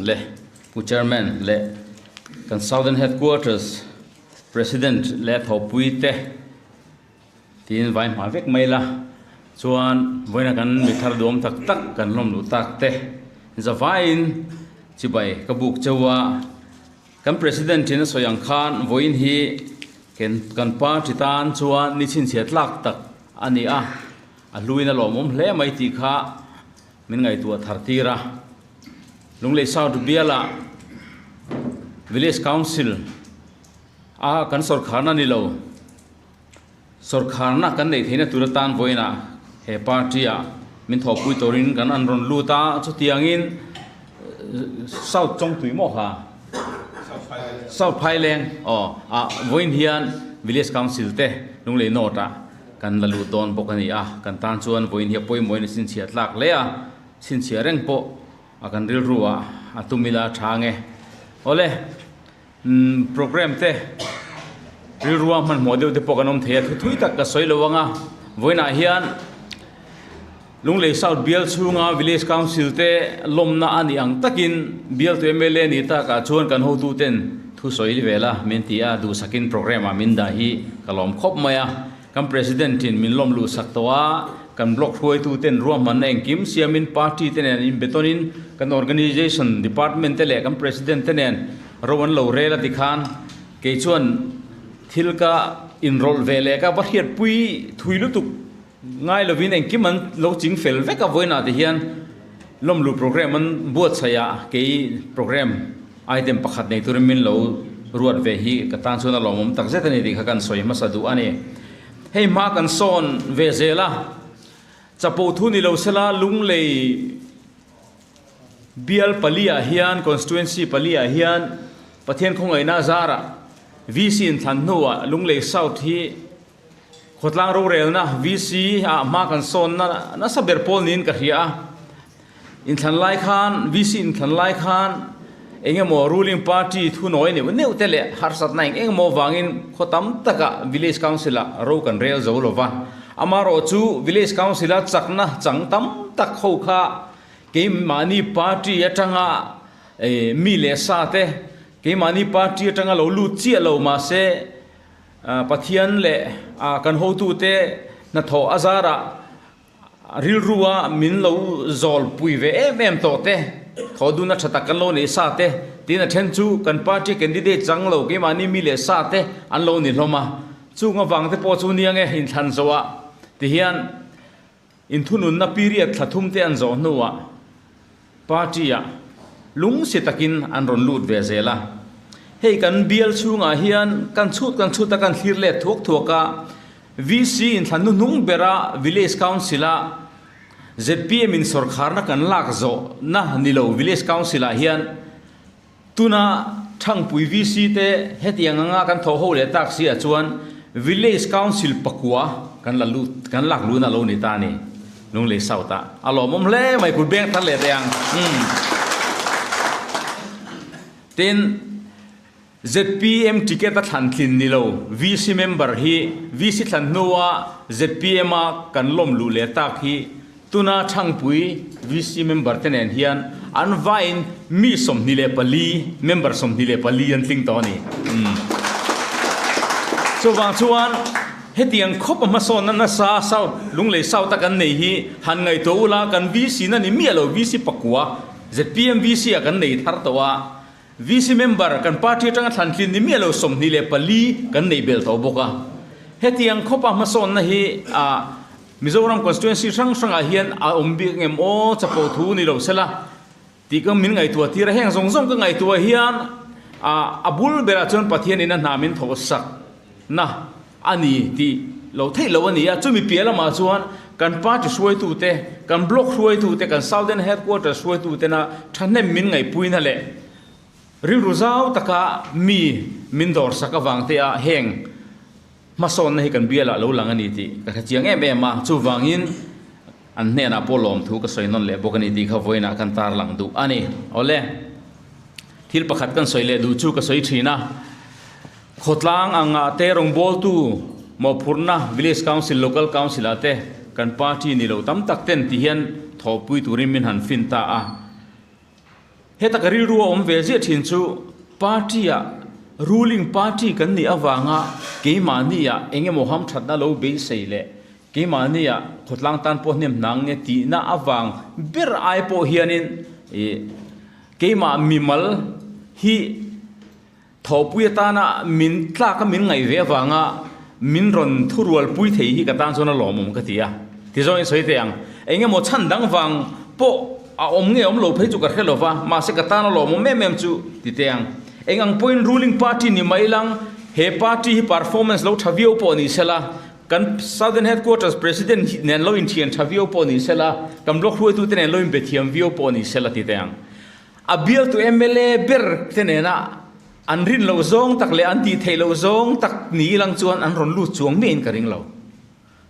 Le Pu Chairman leh kan Southern Headquarters President leh thawhpui te tiin vai hma vek mai la chuan vawiina kan mi thar duam tak tak kan hlawm luh tak te zavaiin chibai ka buk cheu a kan President in a sawi ang khan vawiin hi kan party tan chuan ni chhinchhiah tlak tak a ni a a hluin a lawmawm hle mai tih kha min ngaihtuah thar tir a Lunglei South bialah Village Council a kan sawrkharna ni lo sawrkharna kan neih theihna tur atan vawiinah he party ah min thawhpui turin kan an rawn lut a chutiangin South Chawngtui maw kha South Phaileng aw ah vawiin hian Village Council te Lunglei North ah kan la lut dawn bawk a ni a kan tan chuan vawiin hi a pawimawhin a chhinchhiah tlak hle a chhinchhiah reng pawh a kan rilru ah a tum ila a tha ang e awle. Umm programme te rilrua hmanhmawh deuh te pawh kan awm thei a thu thui tak ka sawi lo ang a vawiinah hian Lunglei South bial chhunga Village Council te lawmna a nih ang takin bialtu mla ni takah chuan kan hotu ten thu sawi vel a min ti a duhsakin programme ah min dah hi ka lawm khawp mai a kan President in min lawm luhsak tawh a kan block hruaitu ten ruahmanna engkim siamin party te nen inbetawnin kan organisation department te leh kan President te nen Ro an lo rel a ti khan kei chuan thil ka inrawlh ve leh ka va hriatpui thui lutuk ngai lovin engkim an lo ching fel vek a vawiinah ti hian lawmlu programme an buatsaih ah kei programme item pakhat nei turin min lo ruat ve hi ka tan chuan a lawmawm tak zet a ni tih kha kan sawi hmasa duh a ni. Hei hma kan sawn ve zel a, chapo thu ni lo sela lunglei Bial paliah hian, constituency paliah hian Pathian khawngaihna zarah VC inthlan hnuah Lunglei South hi khawtlang rorelna VC ah hma kan sawnna nasa ber pawl niin ka hria a. Inthlan lai khan, VC inthlan lai khan eng emaw ruling party thunawi neuh neuh te leh harsatna eng eng emaw vangin khaw tam takah village council ah ro kan rel zo lova. Amaherawhchu village council a chakna chang tam tak ho kha Keimahni party atanga mi leh sa te, keimahni party atanga lo lut chiah lo mahse Pathian leh kan hotute hnathawh a zarah rilrua min lo zawlpui ve em em tawh te, thaw duna tha tak kan lo nei sa te, tin a then chu kan party candidate chang lo keimahni mi leh sa te an lo ni hlawm a. Chung avang te pawh chu nia nge inthlan zawhah tihian Inthununna period thla thum te an zawh hnuah party-ah lungsi takin an rawn lut ve zel a. Hei kan bial chhungah hian kan chhut kan chhut a kan thlir let thuak thuak a, VC inthlan hnuhnung bera Village Council-a zpm in sawrkharna kan lak zawhna ni lo Village Council-ah hian tuna Thangpui VC te hetiang anga kan thawh ho leh tak si ah chuan Village Council pakua kan la lut kan lak lun a lo ni ta a ni Lunglei South ah a lawmawm hle mai kut beng thar leh teh ang umm Tin zpm ticket a thlan tlin ni lo VC member hi VC thlan hnua zpm a kan lawm luh leh tak hi Tuna Thangpui VC member te nen hian an vaiin mi 24 member 24 an tling tawh a ni. Chuvang chuan hetiang khawp a hmasawnna nasa South Lunglei South a kan nei hi han ngaihtuah ula kan VC na ni miah lo VC pakua zpm VC ah kan nei thar tawh a VC member kan party atanga thlan tlin ni miah lo 24 kan nei bel tawh bawk a. Hetiang khawp a hmasawnna hi ah Mizoram constituency hrang hrangah hian a awm bik ngem aw chapo thu ni lo sela tih ka min ngaihtuah tir a, heng zawng zawng ka ngaihtuah hian a bul berah chuan Pathianin a hna min thawh sak na a ni tih lo theih lo a ni a, chumi piah lamah chuan kan party hruaitute, kan block hruaitute, kan Southern Headquarters hruaitutena thahnem min ngaihpuina leh rilru zau taka mi min dawr sak avang te ah heng Hmasawnna hi kan bialah lo lang a ni tih ka hre chiang em em a, chuvangin an hnenah pawh lawmthu ka sawi nawn leh bawk a ni tih kha vawiinah kan tarlang duh a ni. Awle, thil pakhat kan sawi leh duh chu ka sawi thin a, khawtlang angah te rawngbawltu mawhphurhna Village Council, Local Council ah te kan party ni lo tam tak ten ti hian thawhpui turin min han fin ta a. Heta ka rilru a awm ve ziah thin chu party ah ruling party kan nih avanga keimahni ah eng emaw hamthatna lo beisei leh keimahni ah khawtlang tan pawh hnem hnang nge tihna avang ber ai pawh hianin ih keimah mimal hi Thawhpui atana min tlaka min ngaih ve avanga min rawn thurualpui thei hi ka tan chuan a lawmawm ka ti a. Tizawngin sawi teh ang, eng emaw chhan dang vang pawh a awm nge awm lo phei chu ka hre lo va, mahse ka tan a lawmawm em em chu ti teh ang. Eng ang pawhin ruling party ni mai lang, he party hi performance lo tha viau pawh ni sela, kan Southern Headquarters President nen lo inthian tha viau pawh ni sela, kan block hruaitute nen lo inbethiam viau pawh ni sela ti teh ang. A bialtu mla ber te nena an rin loh zawng tak leh an tih theih loh zawng tak ni ilang chuan an rawn lut chuang miahin ka ring lo.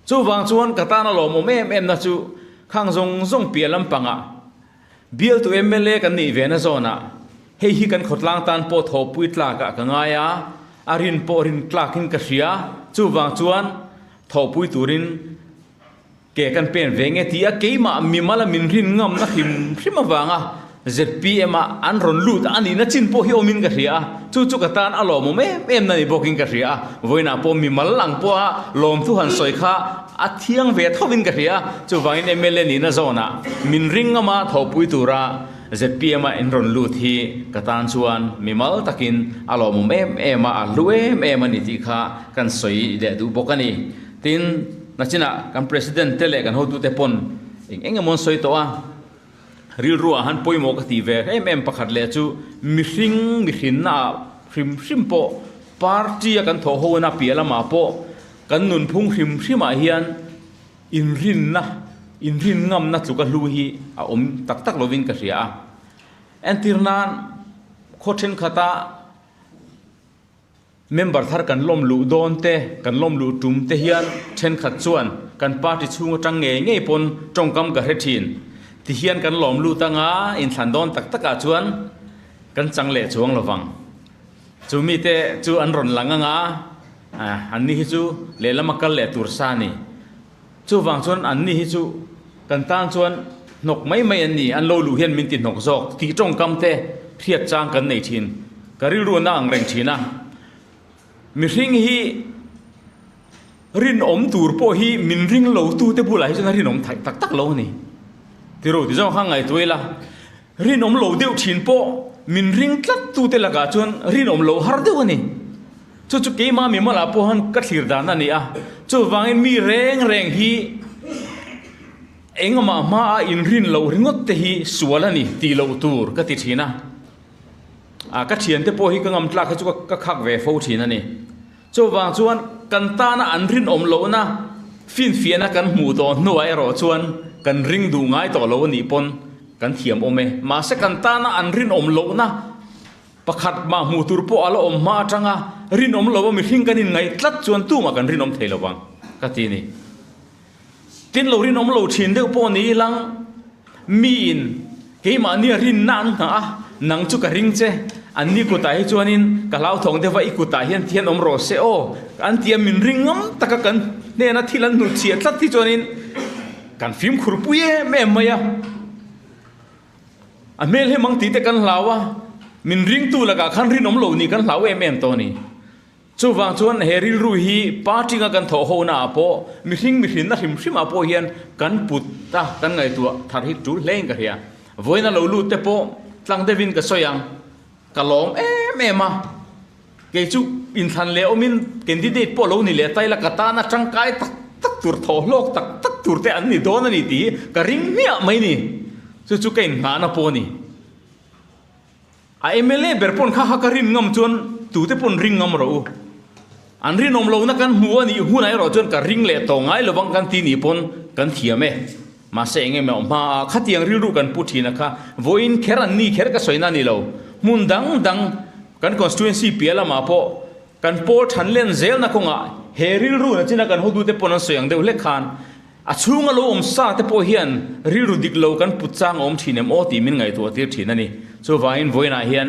Chuvang chuan ka tan a lawmawm em em na chu khang zawng zawng piah lampangah bialtu mla kan nih ve na zawnah hei hi kan khawtlang tan pawh thawhpui tlakah ka ngai a, a rin pawh rin tlakin ka hria. Chuvang chuan thawhpui turin Ke kan pen ve nge ti a keimah mimala min rin ngamna hrim hrim avanga zpm a an rawn lut a nihna chin pawh hi awmin ka hria a, chu chu ka tan a lawmawm em em na ni bawkin ka hria a, vawiinah pawh mimal ang pawha lawmthu han sawi kha a thiang ve thovin ka hria a, chuvangin mla nihna zawnah min ring ngama thawhpui tura zpm a in rawn lut hi ka tan chuan mimal takin a lawmawm em em a, a hlu em em a ni tih kha kan sawi leh duh bawk a ni. Tin, nachinah kan President te leh kan hotute pawn eng eng emaw an sawi tawh a, rilruah han pawimawh ka tih ve em em pakhat leh chu mihring mihrinnaah hrim hrim pawh party a kan thawh ho na piah lamah pawh kan nunphung hrim hrimah hian inrinna, inrin ngamna tluka hlu hi a awm tak tak lovin ka hria a. Entir nan khaw thenkhatah Member thar kan lawm luh dawn te, kan lawm luh tum te hian thenkhat chuan kan party chhung atang ngei ngei pawn tawngkam ka hre thin. Ti hian kan lawm lut anga inthlan dawn tak takah chuan kan chang leh chuang lo vang. Chu mite chu an rawn lang anga anni hi chu lehlam a kal leh tur sa a ni. Chuvang chuan anni hi chu kan tan chuan hnawk mai mai an ni, an lo luh hian min ti hnawk zawk tih tawngkam te hriat chang kan nei thin. Ka rilru na ang reng thin a. Mihring hi rinawm tur pawh hi min ring lo tu te bulah hi chuan a rinawm theih tak tak lo a ni. Tiro ti zawng kha ngaihtuah ila, rinawm lo deuh thin pawh min ring tlat tu te lakah chuan rinawm lo har deuh a ni. Chu chu keimah mimalah pawh han ka thlir dan a ni a, chuvangin mi reng reng hi engmah hmaa inrin loh ringawt te hi sual a ni tih loh tur ka ti thin a. A ka thiante pawh hi ka ngam tlak hi chu ka khak ve fo thin a ni. Chuvang chuan kan tana an rinawm lohna finfiahna kan hmuh tawh hnuah erawh chuan kan ring duh ngai tawh lo a nih pawn kan thiam awm e. Mahse kan tana an rinawm lohna Pakhat mah hmuh tur pawh a la awm hma atanga rinawm lo a mihring kan inngaih tlat chuan tumah kan rinawm thei lo vang ka ti a ni. Tin lo rinawm lo thin deuh pawh ni ilang miin keimahnia rinna an nghah a, nang chu ka ring che, anni kutah hi chuanin ka hlauthawng deuh va i kutah hian thian awm rawh se aw an ti a, min ring ngam taka kan hnena thil an hnutchhiah tlat hi chuanin kan fimkhur pui em em mai a. A hmel hi mang tih te kan hlau a, min ringtu lakah khan rinawm lo nih kan hlau em em tawh a ni. Chuvang chuan he rilru hi party anga kan thawh ho naah pawh mihring mihrinna hrim hrimah pawh hian kan put a, kan ngaihtuah thar hi tul hlein ka hria. Vawiin a lo lut te pawh tlang deuhin ka sawi ang, ka lawm em em a. Kei chu inthlan leh awmin candidate pawh lo ni leh ta ila ka tana tangkai tak tak tur thaw hlawk tak tak tur te an ni dawn a ni tih hi ka ring hmiah mai ni. Chu chu ka inngahna pawh a ni. A mla ber pawn kha kha ka rin ngam chuan tute pawn ring ngam rawh u. An rinawm lohna kan hmu a nih hunah erawh chuan ka ring leh tawh ngai lovang kan ti nih pawn kan thiam e. Mahse eng emaw hmaah khatiang rilru kan pu thin a kha vawiin kher an ni kher ka sawina a ni lo. Hmun dang dang kan constituency piah lamah pawh kan pawl than len zelna kawngah he rilru na china kan hotute pawn an sawi ang deuh hlek khan a chhunga lo awm sa te pawh hian rilru dik lo kan put chang a awm thin em aw tih min ngaihtuah tir thin a ni. Chuvangin vawiinah hian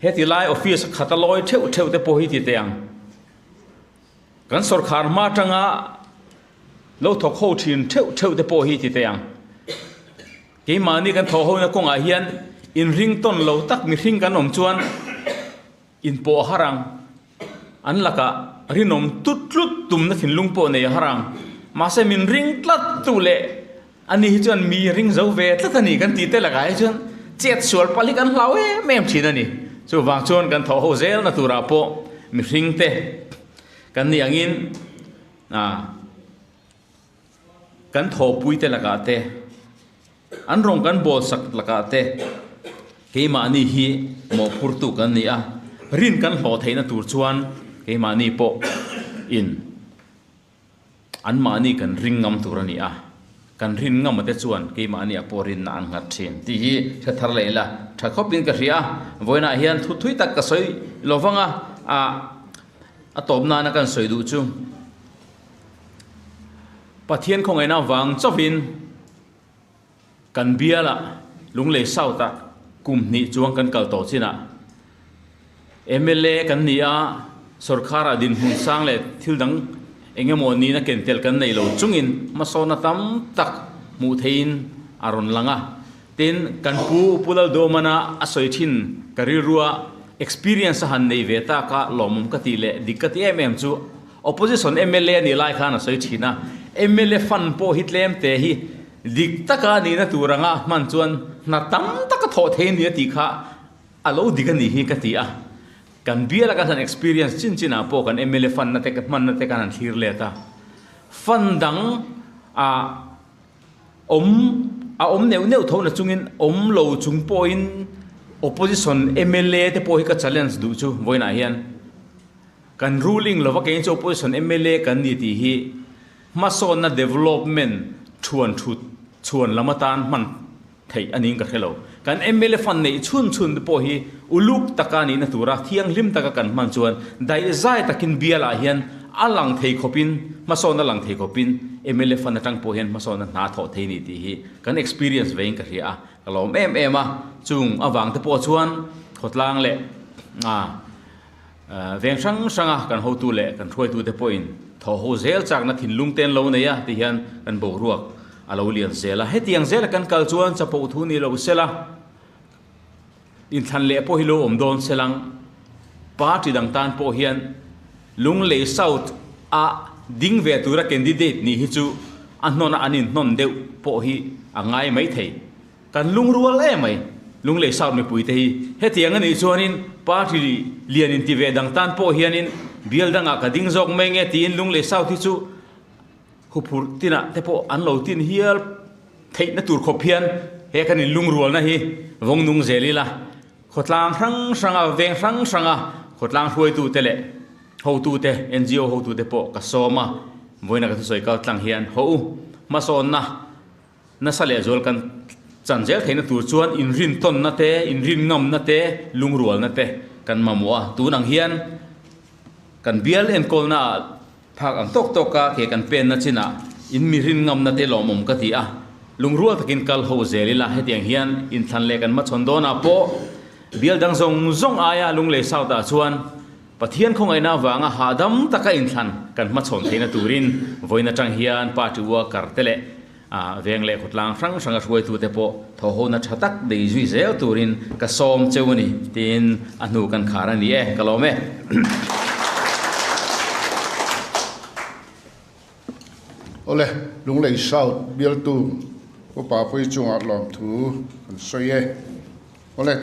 heti lai office khata lawi theuh theuh te pawh hi ti teh ang. Kan sawrkhar hma atanga lo thawk ho thin theuh theuh te pawh hi ti teh ang. Keimahni kan thawh hona kawngah hian. Inring tawn lo tak mihring kan awm chuan inpawh a har ang. An lakah rinawm tut tlut tumna thinlung pawh nei a har ang. Mahse min ring tlat tu leh ani hi chuan mi ring zo ve tlat a ni kan tih te lakah hi chuan chet sual palh hi kan hlau em em thin a ni. Chuvang chuan kan thawh ho zelna turah pawh mihring te kan nih angin ah kan thawhpui te lakah te an rawng kan bawl sak lakah te keimahni hi mawhphurtu kan ni a, rin kan hlawh theihna tur chuan keimahni pawh in anmahni kan ring ngam tur a ni a, kan rin ngam te chuan keimahni ah pawh rinna an nghat thin tih hi hre thar leh ila tha khawpin ka hria a, vawiinah hian thu thui tak ka sawi lo vang a, ah a tawp nana kan sawi duh chu. Pathian khawngaihna vang chauhin kan bialah Lunglei South-ah kum hnih chuang kan kal tawh chinah mla kan ni a, sorkharah dinhmun sang leh thil dang eng emaw nihna ken tel kan nei lo chungin hmasawna tam tak hmuh theihin a rawn lang a. Tin, kan pu Pu Lalduamana a sawi thin ka rilrua experience a han nei ve tak a lawmawm ka tih leh dik ka ti em em chu Opposition mla nih lai khan a sawi thin a, mla fund pawh hi tlem te hi dik taka nihna tur anga hman chuan hna tam taka thawh thei a ni a tih kha a lo dik a nih hi ka ti a. Kan biala kan han experience chin chin ah pawh kan mla fund na te hmanna te kan han thlir let a, fund dang ah awm a awm neuh neuh tho na chungin awm lo chung pawhin opposition mla te pawh hi ka challenge duh chu vawiinah hian. Kan ruling lova kei chu opposition mla kan ni tih hi hmasawnna development thuan thut chhuan lam atan hman theih a niin ka hre lo. Kan mla fund neih chhun chhun te pawh hi uluk taka nihna tura thianghlim taka kan hman chuan daihzai takin bialah hian a lang thei khawpin hmasawnna lang thei khawpin mla fund atang pawh hian hmasawnna hna thawh thei ni tih hi kan experience vein ka hria a, ka lawm em em a. Chung avang te pawh chuan khawtlang leh Veng hrang hranga kan hotu leh kan hruaitute pawhin thawhho zel chakna thinlung te an lo nei a ti hian kan boruak a lo lian zel a. Hetiang zela kan kal chuan chapo thu ni lo sela, inthlan leh pawh hi lo awm dawn selang party dang tan pawh hian Lunglei South a ding ve tura candidate nih hi chu a hnawna an inhnawn deuh pawh hi a ngai maithei. Kan lungrual em mai. Lunglei South mipuite hi hetiang a nih chuanin party lian inti ve dang tan pawh hianin bial dangah ka ding zawk mai nge tiin Lunglei South hi chu huphurh tinah te pawh an lo tin hial theihna tur khawp hian he kan inlungrualna hi vawng nung zel ila khawtlang hrang hranga veng hrang hranga khawtlang hruaitute leh hotute NGO hotute pawh ka sawm a vawiina ka thusawi kal tlang hian haw u hmasawnna Nasa lehzual kan chan zel theihna tur chuan inrintawnna te, inrinngamna te, lungrualna te kan mamawh a. Tun ang hian kan bial enkawlna ah phak ang tawk tawk a ke kan penna chinah in mi rinngamna te lawmawm ka ti a. Lungrual takin kal ho zel ila hetiang hian inthlan leh kan hmachhawn dawnah pawh bial dang zawng zawng aia Lunglei South ah chuan Pathian khawngaihna avanga hahdam taka inthlan kan hmachhawn theihna turin vawiin atang hian party worker te leh veng leh khawtlang hrang hranga hruaitute pawh thawhhona tha tak nei zui zel turin ka sawm cheu a ni tiin a hnu kan khar a ni e, ka lawm e. Awle, Lunglei South bialtu Upa Pui chungah lawmthu kan sawi e. Awle.